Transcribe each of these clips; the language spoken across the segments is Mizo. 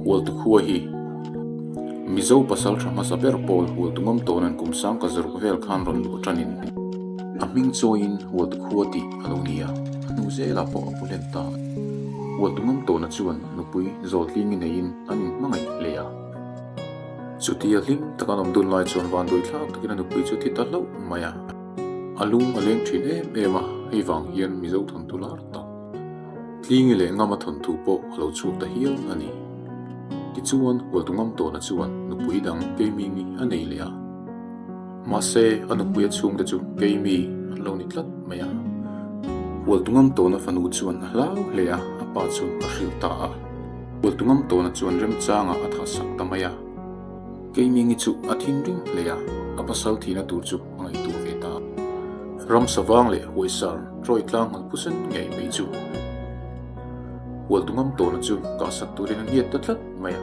Hualtu khua hi Mizo pasaltha hmasa ber pawl Hualtu ngam tawn an kum sang ka zaruk vel khan rawn luh tanin a hming chawiin Hualtu khua tih a lo ni a, a hnu zelah pawh a pu hlen ta. Hualtu ngam tawna chuan nupui Zawltlingi neiin an inhmangaih hle a. Chutia hlim taka an awm dun lai chuan vanduai thlak takin a nupui chu a thi ta hlauh mai a. A lung a leng thin em em a, hei vang hian Mizo thawnthu lar tak Tlingi leh Ngama thawnthu pawh a lo chhuak ta hial a ni. Tichuan, Hualtu Ngamtawna chuan nupui dang Keimingi a nei leh a. Mahse, a nupui a chhungte chu Keimi an lo ni tlat mai a. Hualtu Ngamtawna fanu chuan a hlau hle a, a pa chu a hrilh ta a. Hualtu Ngamtawna chuan remchangah a thahsak ta mai a. Keimingi chu a thinrim hle a, a pasal thihna tur chu a ngaihtuah ve ta. Ramsa vang leh huaisar Troy tlang nghalh phusen ngei mai chu Hualtu Ngamtawna chu kahsak turin a ngiat ta tlat mai a.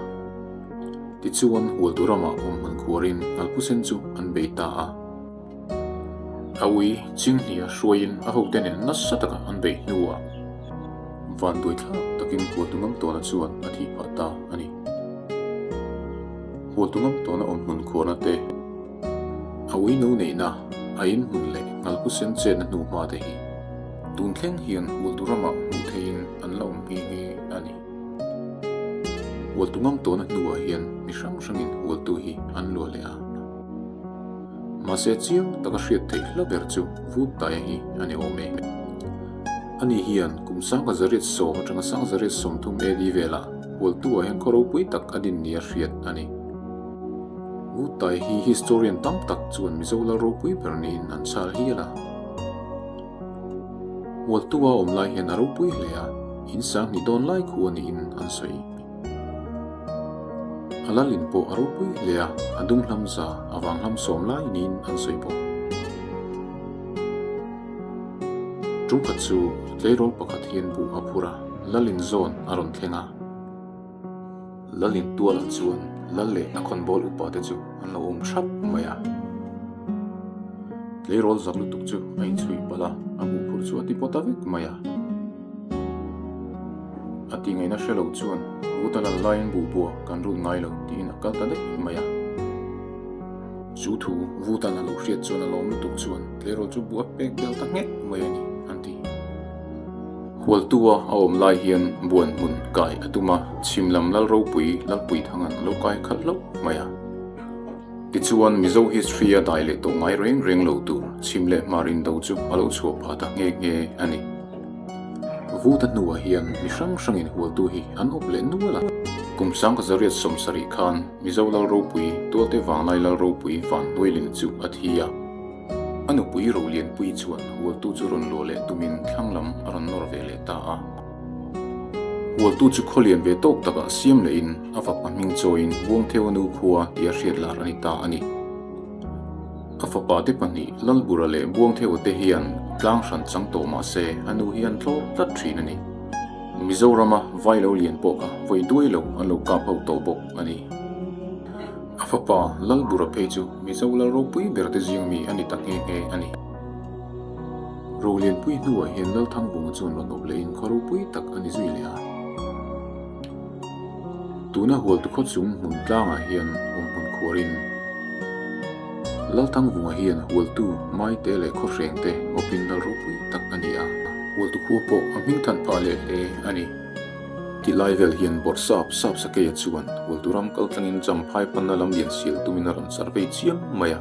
Tichuan Hualtu ramah awm hmun khuarin nghalphusen chu an bei ta a. A ui Chinghnia hruaiin a hote nen nasa taka an bei hnuah vanduai thlak takin Hualtu Ngamtawna chuan a thih phah ta a ni. Hualtu Ngamtawna awm hmun khuarna te, a ui no neihna, a in hmun leh nghalphusen chetna hnu hma te hi tun thleng hian Hualtu ramah hmuh theihin an la awm nghe nghe a ni. Hualtu Ngamtawna hnuah hian mi hrang hrangin Hualtu hi an luah leh a. Mahse chiang taka hriat theih hla ber chu Vut Taia hi a ni awm e. Ani hian kum 1910 atanga 1930 AD velah Hualtu-ah hian khaw ropui tak a din nia hriat a ni. Vut Taia hi historian tam tak chuan Mizo lal ropui ber niin an chhal hial a. Hualtu-a awm lai hian a ropui hle a, in 2000 dawn lai khu a niin an sawi. A lalin pawh a ropui hle a, a dung hlam za, a vang hlam sawm lai niin an sawi bawk. Ṭumkhat chu tleirawl pakhat hian buh a phur a, lalin zawn a rawn thleng a. Lalin tualah chuan lal leh a khawnbawl upa te chu an lo awm ṭhap mai a. Tleirawl zak lutuk chu a inchhuih palh a, a buh phurh chu a ti pawt ta vek mai a. A ti ngaihna hre lo chuan Vuta lal laiin buh bua kan rut ngai lo tiin a kal ta daih mai a. Chu thu Vuta'n a lo hriat chuan a lawm lutuk chuan tleirawl chu buh a pek bel ta nghek mai a ni, an ti. Hualtua a awm lai hian buan hmun kai a tum a, chhim lam lal ropui Lalpuithanga'n a lo kai khalh hlauh mai a. Tichuan Mizo history a dai leh tawh ngai reng reng lo tur chhim leh hmar indo chu a lo chhuah phah ta nghe nghe a ni. Vuta hnuah hian mi hrang hrangin hualtu hi an awp leh nual a. Kum 1970 khan Mizo Lal Ropui, Tualte Vanglai Lal Ropui Van Hnuailin chu a thi a. A nupui Rolianpui chuan hualtu chu rawn luah leh tumin thlang lam a rawn nawr ve leh ta a. Hualtu chu khawlian ve tawk takah siam lehin a fapa hming chawiin Buangtheu nu khua tia hriat lar a ni ta a ni. A fapa te pahnih Lalbura leh Buangtheu te hian tlang hran chang tawh mah se a nu hi an tlawp tlat thin a ni. Mizorama vai lo lian pawh kha vawi duai lo an lo kap ho tawh bawk a ni. A fapa Lalbura phei chu Mizo lal ropui ber te zing mi a ni ta nghe nghe a ni. Rolianpui hnuah hian Lalthangvunga chuan rawn awp lehin khaw ropui tak a ni zui leh a. Tuna Hualtu khaw chung hmun tlangah hian awm hmun khuarin Lalthangvunga hian Hualtu Maite leh Khawhreng te awpin lal ropui tak a ni a. Hualtu khua pawh a hming than phah leh hle a ni. Ti lai vel hian Bawrhsap sap Sakeia chuan Hualtu ram kal tlangin Champhai panna lam lian sial tumin a rawn survey chiam mai a.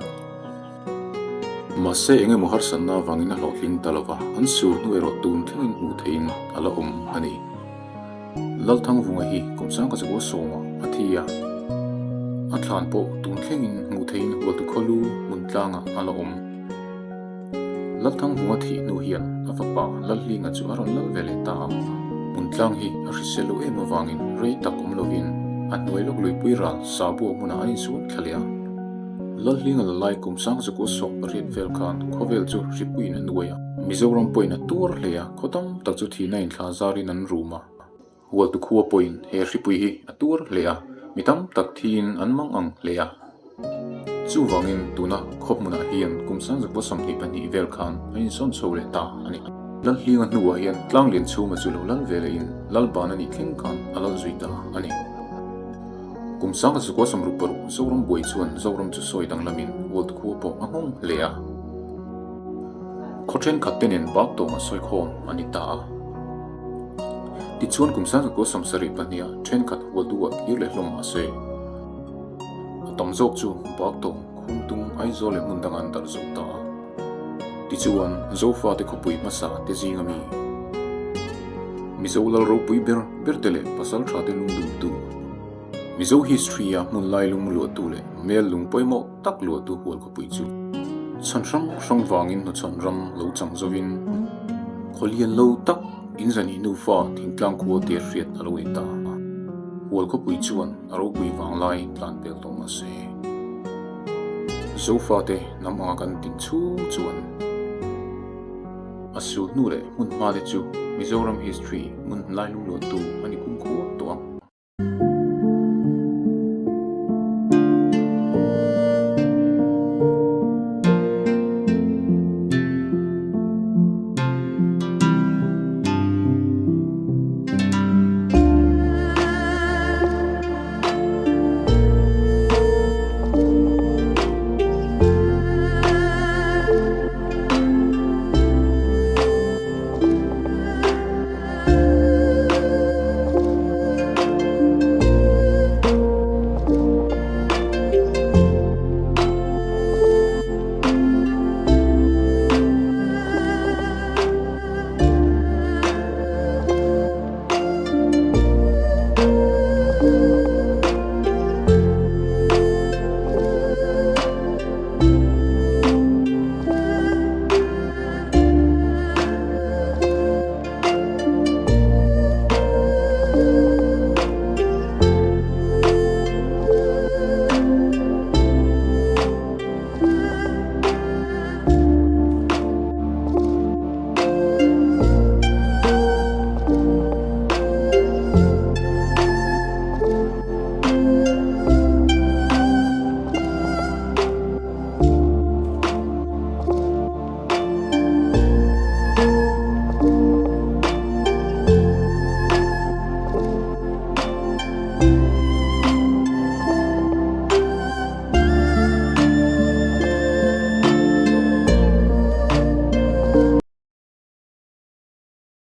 Mahse eng emaw harsatna avangin a hlawhtling ta lova, an sur hnu erawh tun thlengin hmuh theihin a la awm a ni. Lalthangvunga hi kum sangkachakua sawmah a thi a, a thlan pawh tun thlengin hmuh theihin Hualtu khawlu hmun tlangah a la awm. Lalthangvunga thih hnu hian a fapa Lalhlinga chu a rawn lal ve leh ta a, hmun tlang hi a hrisel lo em avangin rei tak awm lovin a hnuai lawk luipui ral Sahbuak hmunah an insual thla leh a. Lalhlinga la lai kum sangchakua sawk pariat vel khan khawvel chu hripuiin a nuai a, Mizoram pawhin a tuar hle a, khaw tam tak chu thihna inthla zarin an rum a. Hualtu khua pawhin he hripui hi a tuar hle a, mi tam tak thiin an mang ang hle a. Chuvangin tuna khaw hmunah hian kum 1922 vel khan an insawn chho leh ta a ni. Lalhlinga hnuah hian Tlanglian chhunga chu lo lal ve lehin Lalban a nih thleng khan a lal zui ta a ni. Kum 1966 Zoram buai chuan Zoram chu sawi danglamin World khua pawh a nghawng hle a. Khaw thenkhat te nen bak tawnga sawi khawm a ni ta a. Tichuan kum 1972 ah thenkhat Hualtu ah kir leh hlawm mah se, a tam zawk chu bak tawng Khumtung Aizawl leh hmun dangah an darh zo ta a. Tichuan Zofate khawpui hmasa te zinga mi Mizo lal ropui ber ber te leh pasal tha te lungdumtu, Mizo history a hmun lai lung luahtu leh mel lung pawimawh tak luahtu hual khawpui chu chhan hrang hrang vangin hnuchhawn ram lo chang zovin khaw lian lo tak in zani nufa thingtlang khua te hriat a lo ni ta. Hual khawpui chuan a ropui vang lai tlan pel tawh mah se. Zofate hnam anga kan tin chhung chuan a sul hnu leh hmun hma te chu Mizoram history hmun lai lung luahtu a ni kum khua.